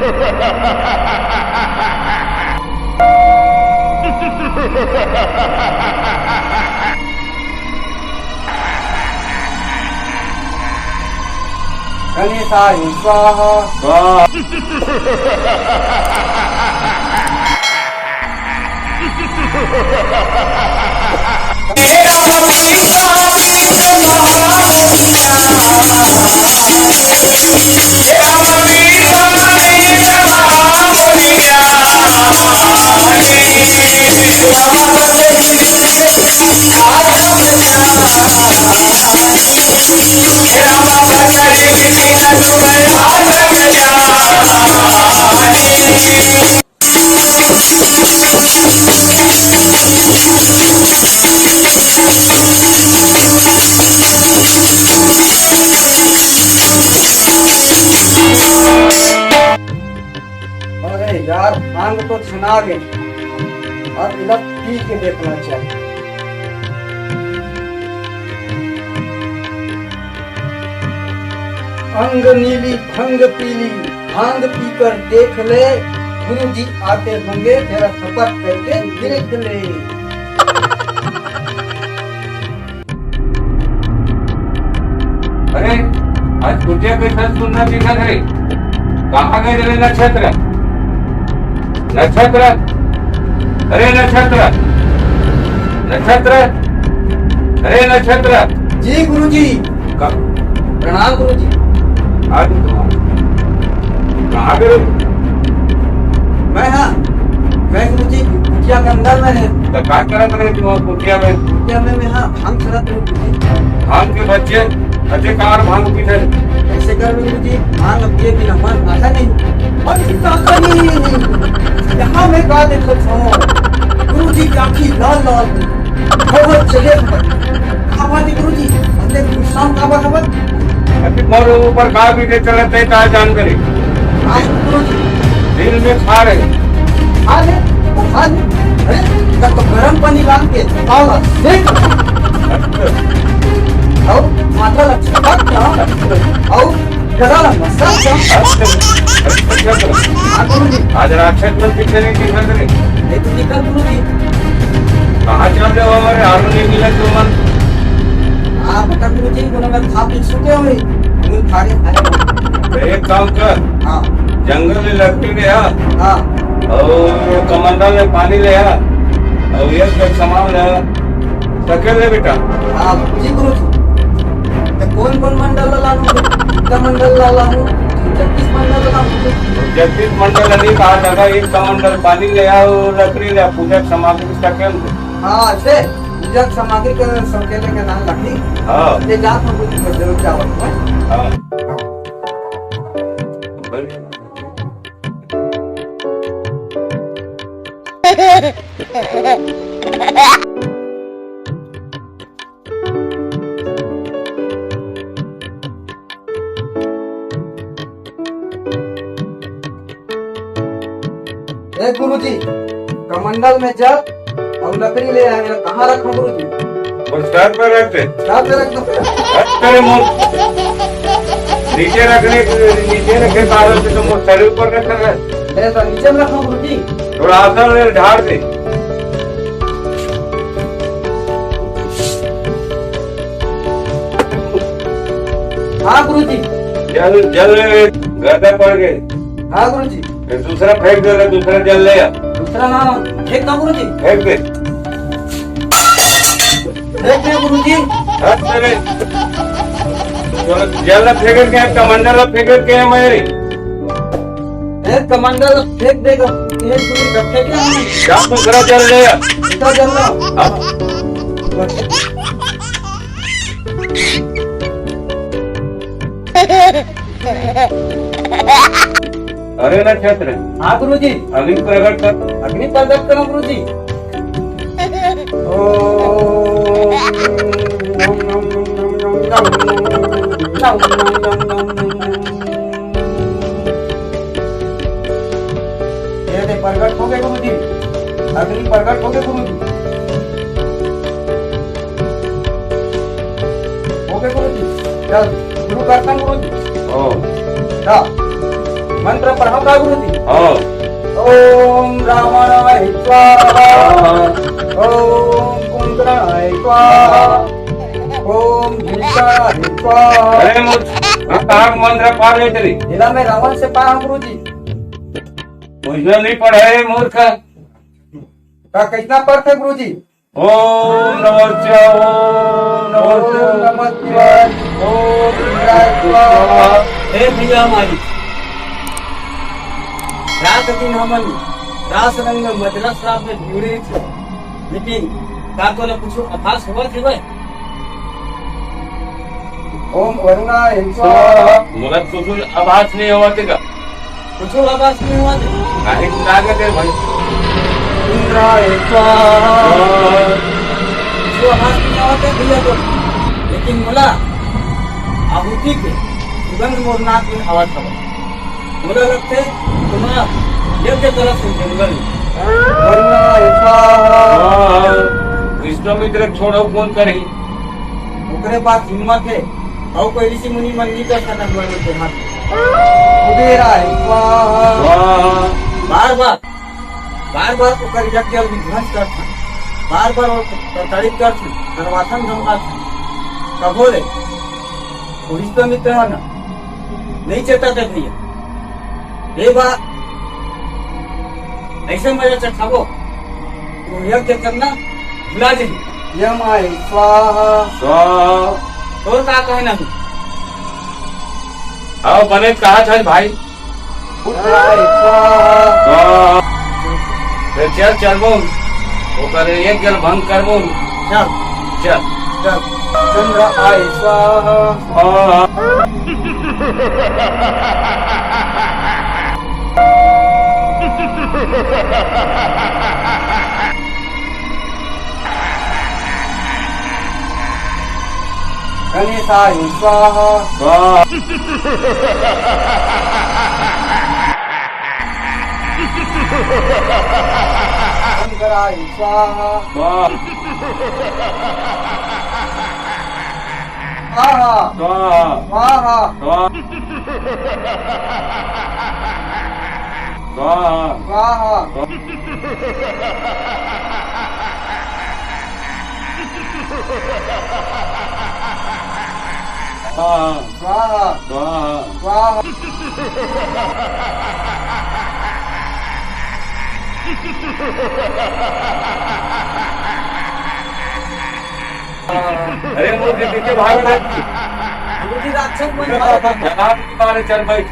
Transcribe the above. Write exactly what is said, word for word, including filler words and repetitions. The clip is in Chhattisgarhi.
गणेशाय स्वाहा। स्वाहा। अरे यार, भांग तो छना गे, अब इला पी के देखना चाहिए। अंग नीली भंग पीली, भांग पीकर देख ले, गुरुजी आते होंगे, जरा सपट करके देख ले। अरे, आज कुटिया के दस सुंदर दिखत हे। कहाँ गए रे नक्षत्र? नक्षत्र, अरे नक्षत्र, नक्षत्र, अरे नक्षत्र। जी गुरुजी। क- प्रणाम गुरुजी। आज तो कहाँ गए? मैं हाँ, मैं गुरुजी कुटिया के अंदर में है। तो का करत रहे तुम कुटिया में? कुटिया में मैं हाँ भांग चलत रहे गुरुजी। भांग के बच्चे अजय कार भांग पीते। कैसे कर गुरुजी? भांग अब ये बिना मन आता नहीं। मन की ताकत नहीं। यहाँ मैं गा देख सकता हूँ। गुरुजी की आँखी लाल लाल। खबर चले खबर। का बात है गुरुजी? हमने नुकसान का बा खबर? अभी मोर ऊपर का भी दे चलत है, का जान करे। आज गुरुजी। दिल में खा रहे। खा ले, खा ले। अरे, इधर तो गरम पानी डाल के, ताला, देख। अच्छा। और माथा लग, अच्छा। और गला लग, मसाज कर। अच्छा। अच्छा। हाँ, गुरुजी। आज राक्षस मन पीछे नहीं दिखा करे। ये तो दिखा गुरुजी। कहाँ चल रहे हो हमारे? आलू नहीं मिला तो मन। आप बता गुरुजी, बोला मैं खा पी चुके हो, मूंग खा रहे, खा रहे। तो एक काम कर। हाँ। जंगल में लकड़ी ले आ। हाँ। और कमंडल में पानी ले आ। और ये सब सामान ले आ। सकेल ले बेटा। हाँ, जी गुरुजी। तो कौन कौन मंडल ला लाऊं? गीता मंडल ला लाऊं, जगदीश मंडल ला लाऊं। जगदीश मंडल नहीं कहा जाता, एक कमंडल पानी ले आ और लकड़ी ले आ, पूजा सामग्री सकेल ले। हाँ, से पूजा सामग्री के सकेले के नाम लकड़ी। हाँ। ये जात में कुछ जरूर जावत है। हाँ। हाँ। बढ़िया। ए गुरुजी, कमंडल में जल और लकड़ी ले आए, कहाँ रखूं गुरुजी? वो सर पे रख दे। सर पे रख दो। रख तेरे मुंह। नीचे रखने के, नीचे रखे तारों से तो मुंह सर ऊपर रखा है। ले तो नीचे में रखूं गुरुजी? थोड़ा आसन ले, झाड़ दे। हाँ गुरुजी। जल, जल गर्दा पड़ गए। हाँ गुरुजी। फिर दूसरा फेंक दे, दूसरा जल ले आ। दूसरा ना फेंक दो गुरुजी। फेंक दे। फेंक दे गुरुजी। हट तेरे। तो जल फेंक के, कमंडल फेंक के है मेरी। ए, कमंडल फेंक देगा। ये गुरुजी, कब फेंके हमने? जा दूसरा जल ले आ। दूसरा जल ला। हाँ। अरे नक्षत्र। हाँ गुरुजी। अग्नि प्रकट कर। अग्नि प्रकट करो गुरुजी। ओम नम नम नम नम नम नम नम नम नम नम। ये दे, प्रकट हो गए गुरुजी। अग्नि प्रकट हो गए गुरुजी। हो गए गुरुजी। चल, शुरू करता हूँ गुरुजी। हाँ। जा। मंत्र पढ़व का गुरुजी? हाँ। ओम रावणाय स्वाहा। हाँ। ओम कुंभकर्णाय स्वाहा। ओम भीषणाय स्वाहा। अरे मूर्ख, हाँ, कहाँ के मंत्र पाठ हे तेरी? जिला में रावण से पाठ हे गुरुजी। मुझे नहीं पढ़ा है मूर्ख। का कैसना पढ़थे गुरुजी? ओम नमः शिवाय, ओम नमः ओम शिवाय, नमः शिवाय, ओम शिवाय स्वाहा। हे भैया हमारी, रात दिन हमन रास रंग मदरा शराब में बिगड़े थे, लेकिन का तोला कुछ आभास होवत हे भाई? ओम वरुणाय स्वाहा। मोला कुछ आभास नहीं होवत हे का? कुछ आभास नहीं होवत हे। काहे की लागत हे भाई? इंद्राय स्वाहा। हाँ। कुछ आभास नहीं होवत हे भैया तो, लेकिन मोला आहुति के सुगंध मोर नाक में आवत हवय। मोला लगथे कोनो यज्ञ करत हे जंगल में। वरुणाय स्वाहा। हाँ। विश्वामित्र छोड़ो कौन करही? ओकरे पास हिम्मत हे, अउ कोई ऋषि मुनि मन नहीं कर सकत बने के हाथ। कुबेराय स्वाहा। स्वाहा। बार बार, बार बार ओकर यज्ञ विध्वंस करथन, बार बार ओकर प्रताड़ित करथन, करवाथन धमकाथन। तभो ले, वो विश्वामित्र हे ना, नहीं चेता कर भैया। हे बा, ऐसे मजा चखाबो, तू यज्ञ करना भुला जाही। यमाय स्वाहा। स्वाहा। तोर का कहना हे? आओ, बने कहा था भाई। पुत्राय स्वाहा। स्वाहा। तो चल, चल बोल। ओकर यज्ञ भंग कर बोल। चल। चल। चल। चंद्राय स्वाहा। स्वाहा। गणेशाय स्वाहा। स्वाहा। शंकराय स्वाहा। स्वाहा। स्वाहा। स्वाहा। स्वाहा। स्वाहा। स्वाहा। स्वाहा। स्वाहा। स्वाहा। स्वाहा। स्वाहा। अरे, वो पीछे भाग रहा है। गुरुजी, राक्षस बन रहा है। जनाब के बारे चल भाई।